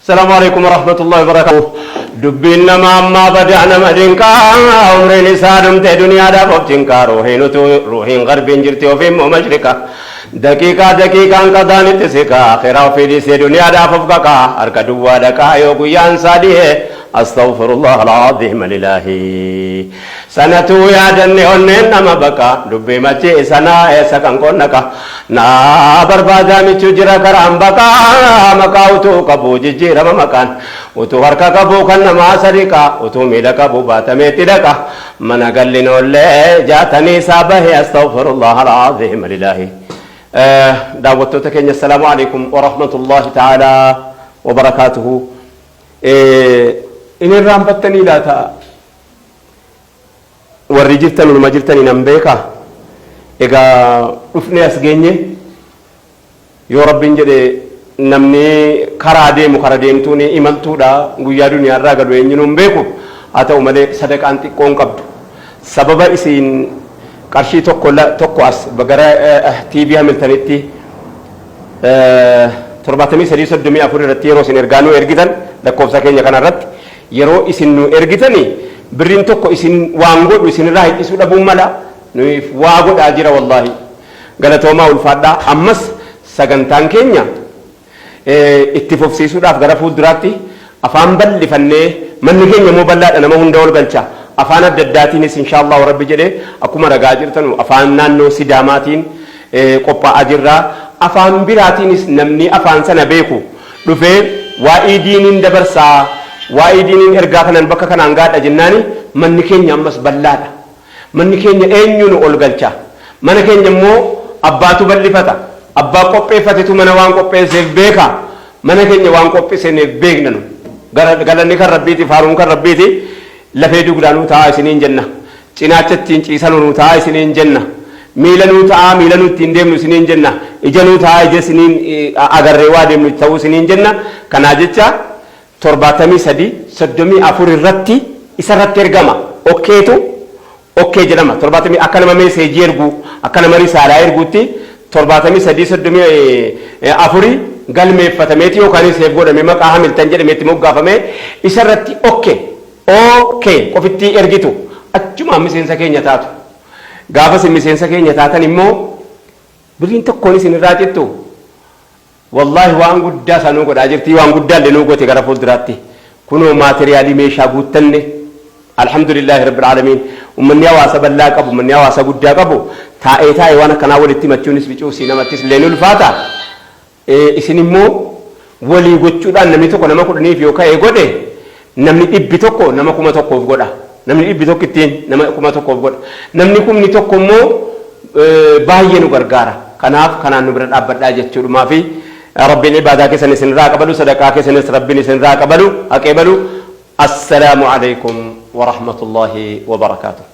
السلام عليكم ورحمة الله وبركاته. Dubbiin nama ammaa badaa nama dinqaa, umriin isaa dhumte duniyaadhaaf of cinqaa, ruuhiin utuu ruuhiin garbiin jirti ofiin immoo mashriqa, daqiiqaa daqiiqaan qadaanitti siqaa, akhiraa ofii dhiisee duniyaadhaaf of qaqaa, harka duwwaa dhaqaa yoo guyyaan isaa dhihe. Astaghfirullah alazim lillahi. Sanatuu yaadanne onneen nama baqa, dubbii machii sanaa eessa kan qonnaqa, naa barbaadaa michuu jira karaan baqaa, maqaa utuu qabu jijjiirama maqaan, utuu harka qabu kan namaa sadiqa, utuu miila qabu baatameetti dhaqa, mana gallinoollee jaatanii isaa bahe. Astaghfirullah alazim lillahi. Daawwattoota keenya, assalaamu alaikum warahmatullahi ta'ala wabarakaatuhu. In irraanfattanii laata? Warri jirtan inuma jirtanii nan beeka. Egaa dhufnee as geenye. Yoo Rabbiin jedhe, namni karaa deemu kara deemtuun imaltuudha, guyyaa duniyaarraa galu eenyuun hin beeku. Haa ta'u malee, sadaqaan xiqqoon qabdu sababa isiin qarshii tokko tokko as gara TV Hamiltonitti 73 34 irratti yeroo isin ergaa nuu ergitan, lakkoofsa keenya kanarratti yeroo isin nu ergitani, birriin tokko isin waan godhu isinirraa hir'isuu dhabuun mala nuyiif waa godhaa jira. Wallaahi galatoomaa, ulfaadhaa. Ammas sagantaan keenya itti fufsiisuudhaaf gara fuulduraatti afaan bal'ifannee, manni keenya immoo bal'aadha, nama hunda ol galcha, afaan adda addaatiinis inshaallahu Rabbi jedhee, akkuma ragaa jirtanu afaan naannoo Sidaamaatiin qophaa'aa jirra. Afaan biraatiinis namni afaan sana beeku dhufee waa'ee diiniin dabarsaa, waa'ee diiniin ergaa kanan bakka kanaan gaadha jennaani, manni keenya ammas bal'aadha. Manni keenya eenyuun ol galcha? Mana keenya immoo abbaatu bal'ifata. Abbaa qopheeffatetu mana waan qopheesseef beeka. Mana keenya waan qopheesseef beekna. Nu galanni kan Rabbiiti, faaruun kan Rabbiiti. Lafee dugdaa nuu ta'a isiniin jenna, cinaacha ittiin ciisan nuu ta'a isiniin jenna, miila nuu ta'a, miila nuu ittiin deemnu isiniin jenna, ija nuu ta'a, ija isiniin agarree waa deemnu ta'uu isiniin jenna. Kanaa jecha 73 34 irratti isarratti ergama. Okkeetu okkee jedhama. Torbaatamii akka nama meeseejii erguu, akka nama risaalaa erguutti 73 34 galmeeffatameeti yookaan save godhame, maqaa Hamilton jedhameetti moggaafame. Isarratti okkee, okkee qofittii ergitu, achumaan miseensa keenya taatu. Gaafa isin miseensa keenya taatan immoo birriin tokkoon isin irraa cittu. Wallaahi waan guddaa sanuu godhaa jirti, waan guddaa illee nuu goote. Gara fuulduraatti kunoo maateriyaalii meeshaa guuttanne, alhamdulillahi rabbil aalamiin. Ummanni hawaasa bal'aa qabu, ummanni hawaasa guddaa qabu taa'ee taa'ee waan akkanaa walitti himachuunis bicuusii namattis illee ni ulfaata. Isin immoo walii gochuudhaan namni tokko nama 10f yoo ka'ee godhe, namni 100 nama 1000f godha. Namni 100 ittiin nama 1000f godha. Namni 10,000 immoo baay'ee nu gargaara. Kanaaf kanaan nu bira dhaabbadhaa jechuudhumaa fi Rabbiin ibaadaa keessan isinirraa qabalu, sadaqaa keessanis Rabbiin isinirraa qabalu, haqeebalu. Assalaamu alaikum warahmatullaahi wabarakaatuh.